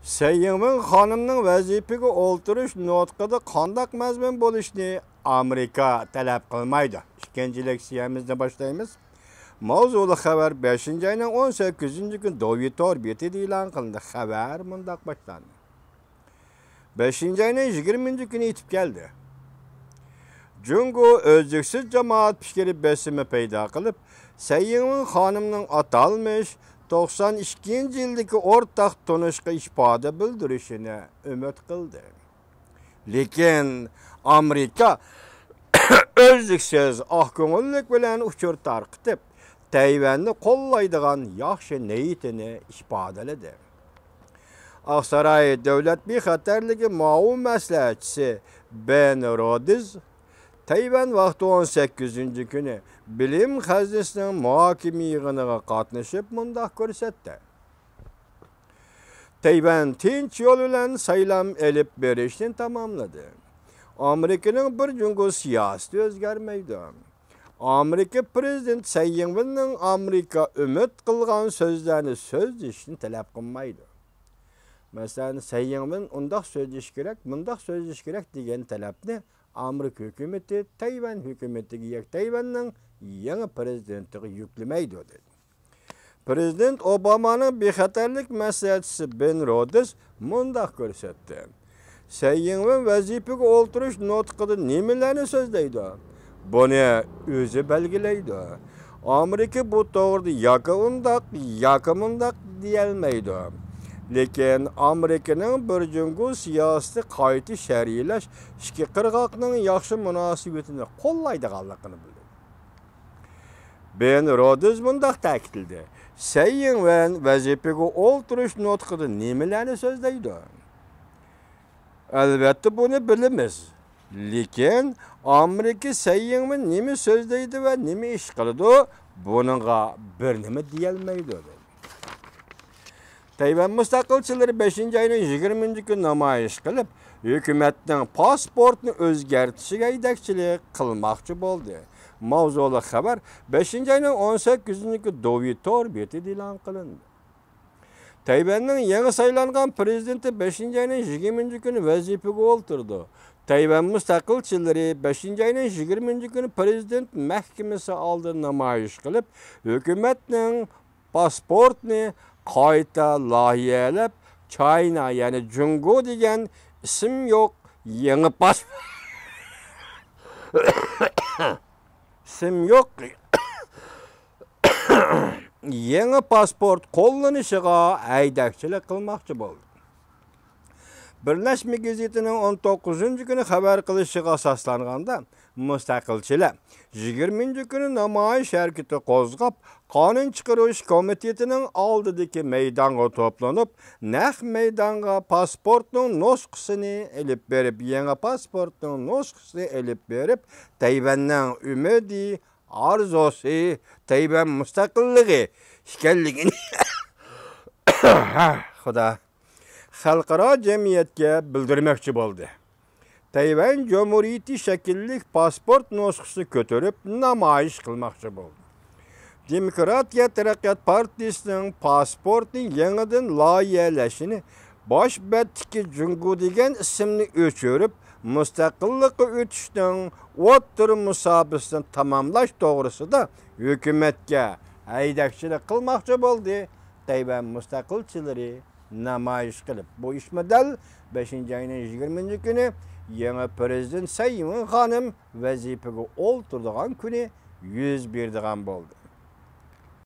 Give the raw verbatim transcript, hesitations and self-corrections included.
سەي يىڭۋېن خانىمنىڭ ۋەزىپىگە ئولتۇرۇش نۇتقىدا قانداق مەزمۇن بولۇشنى ئامېرىكا تەلەپ قىلمايدۇ؟ ئىككىنچى لېكسىيەمىزنى باشلايمىز. ماۋزۇلۇق خەۋەر بەشىنچى ئاينىڭ ئون سەككىزىنچى كۈنى دوۋيى تور بېتىدە ئېلان قىلىندى. خەۋەر مۇنداق باشلاندى. بەشىنچى ئاينىڭ يىگىرمىنچى كۈنى يېتىپ كەلدى. جۇڭگو ئۈزلۈكسىز جامائەت پىكرى بېسىمى پەيدا قىلىپ، سەي يىڭۋېن خانىمنىڭ ئاتالمىش توقسان ئىككىنچى يىلدىكى ئورتاق تونۇشقا ئىپادە بىلدۈرۈشىنى ئۈمىد قىلدى. لېكىن ئامېرىكا ئۈزلۈكسىز ئاق كۆڭۈللۈك بىلەن ئۇچۇر تارقىتىپ، تەيۋەننى قوللايدىغان ياخشى نىيىتىنى ئىپادىلىدى. ئاقساراي دۆلەت بىخەتەرلىكى مۇئاۋىن مەسلىھەتچىسى بېن رودېز تەيۋەن ۋاقتى ئون سەككىزىنچى كۈنى بىلىم خەزنىسىنىڭ مۇھاكىمە يىغىنىغا قاتنىشىپ مۇنداق كۆرسەتتى. تەيۋەن تىنچ يول بىلەن سايلام ئېلىپ بېرىشنى تاماملىدى. ئامېرىكىنىڭ بىر جۇڭگو سىياسىتى ئۆزگەرمەيدۇ. ئامېرىكا پىرېزىدېنتى سەي يىڭۋېننىڭ ئامېرىكا ئۈمىد قىلغان سۆزلەرنى سۆزلىشىنى تەلەپ قىلمايدۇ. مەسىلەن، سەي يىڭۋېن ئۇنداق سۆزلىشى كېرەك، مۇنداق سۆزلىشى كېرەك دېگەن تەلەپنى ئامېرىكا ھۆكۈمىتى تەيۋەن ھۆكۈمىتىگە ياكى تەيۋەننىڭ يېڭى پىرېزىدېنتىغا يۈكلىمەيدۇ، دېدى. پىرېزىدېنت ئوبامانىڭ بىخەتەرلىك مەسلىھەتچىسى بېن رودېز مۇنداق كۆرسەتتى: سەي يىڭۋېن ۋەزىپىگە ئولتۇرۇش نۇتقىدا نېمىلەرنى سۆزلەيدۇ؟ بۇنى ئۆزى بەلگىلەيدۇ. ئامېرىكا بۇ توغرىدا ياكى ئۇنداق، ياكى مۇنداق دېيەلمەيدۇ. لېكىن ئامېرىكىنىڭ بىر جۇڭگو سىياسىتى قايتا شەرھلەش ئىككى قىرغاقنىڭ ياخشى مۇناسىۋىتىنى قوللايدىغانلىقىنى بىلدۈردى. بېن رودېز مۇنداق تەكىتلىدى: سەي يىڭۋېن ۋەزىپىگە ئولتۇرۇش نۇتقىدا نېمىلەرنى سۆزلەيدۇ؟ ئەلۋەتتە، بۇنى بىلىمىز. لېكىن ئامېرىكا سەي يىڭۋېن نېمە سۆزلەيدۇ ۋە نېمە ئىش قىلىدۇ، بۇنىڭغا بىر نېمە دېيەلمەيدۇ، دېدى. تەيۋەن مۇستەقىلچىلىرى بەشىنچى ئاينىڭ يىگىرمىنچى كۈنى نامايىش قىلىپ، ھۆكۈمەتنىڭ پاسپورتنى ئۆزگەرتىشىگە ھەيدەكچىلىك قىلماقچى بولدى. ماۋزۇلۇق خەۋەر بەشىنچى ئاينىڭ ئون سەككىزىنچى كۈنى دوۋيى تور بېتىدە ئېلان قىلىندى. تەيۋەننىڭ يېڭى سايلانغان پىرېزىدېنتى بەشىنچى ئاينىڭ يىگىرمىنچى كۈنى ۋەزىپىگە ئولتۇرىدۇ. تەيۋەن مۇستەقىلچىلىرى بەشىنچى ئاينىڭ يىگىرمىنچى كۈنى پىرېزىدېنت مەھكىمىسى ئالدىدا نامايىش قىلىپ، ھۆكۈمەتنىڭ پاسپورتنى قايتا لايىھەلەپ، چاينا، يەنى جۇڭگو دېگەن ئىسىم يوق يېڭى پاس-، ئىسىم يوق يېڭى پاسپورت قوللىنىشىغا ھەيدەكچىلىك قىلماقچى بولدى. بىرلەشمە گېزىتىنىڭ ئون توققۇزىنچى كۈنى خەۋەر قىلىشىغا ئاساسلانغاندا، مۇستەقىلچىلەر يىگىرمىنچى كۈنى نامايىش ھەرىكىتى قوزغاپ، قانۇن چىقىرىش كومىتېتىنىڭ ئالدىدىكى مەيدانغا توپلىنىپ، نەق مەيدانغا پاسپورتنىڭ نۇسخىسىنى ئېلىپ بېرىپ، يېڭى پاسپورتنىڭ نۇسخىسىنى ئېلىپ بېرىپ، تەيۋەننىڭ ئۈمىدى، ئارزۇسى تەيۋەن مۇستەقىللىقى ئىكەنلىكىنى، خۇدا، خەلقئارا جەمئىيەتكە بىلدۈرمەكچى بولدى. تەيۋەن جۇمھۇرىيىتى شەكىللىك پاسپورت نۇسخىسىنى كۆتۈرۈپ نامايىش قىلماقچى بولدى. دېموكراتىيە تەرەققىيات پارتىيىسىنىڭ پاسپورتنى يېڭىدىن لايىھەلەشنى، باش بەتتىكى جۇڭگو دېگەن ئىسىمنى ئۆچۈرۈپ، مۇستەقىللىققا ئۆتۈشنىڭ ئوتتۇرا مۇساپىسىنى تاماملاش توغرىسىدا ھۆكۈمەتكە ھەيدەكچىلىك قىلماقچى بولدى. تەيۋەن مۇستەقىلچىلىرى نامايىش قىلىپ، بۇ ئىشمۇ دەل بەشىنچى ئاينىڭ يىگىرمىنچى كۈنى يېڭى پىرېزىدېنت سەي يىڭۋېن خانىم ۋەزىپىگە ئولتۇرىدىغان كۈنى يۈز بېرىدىغان بولدى.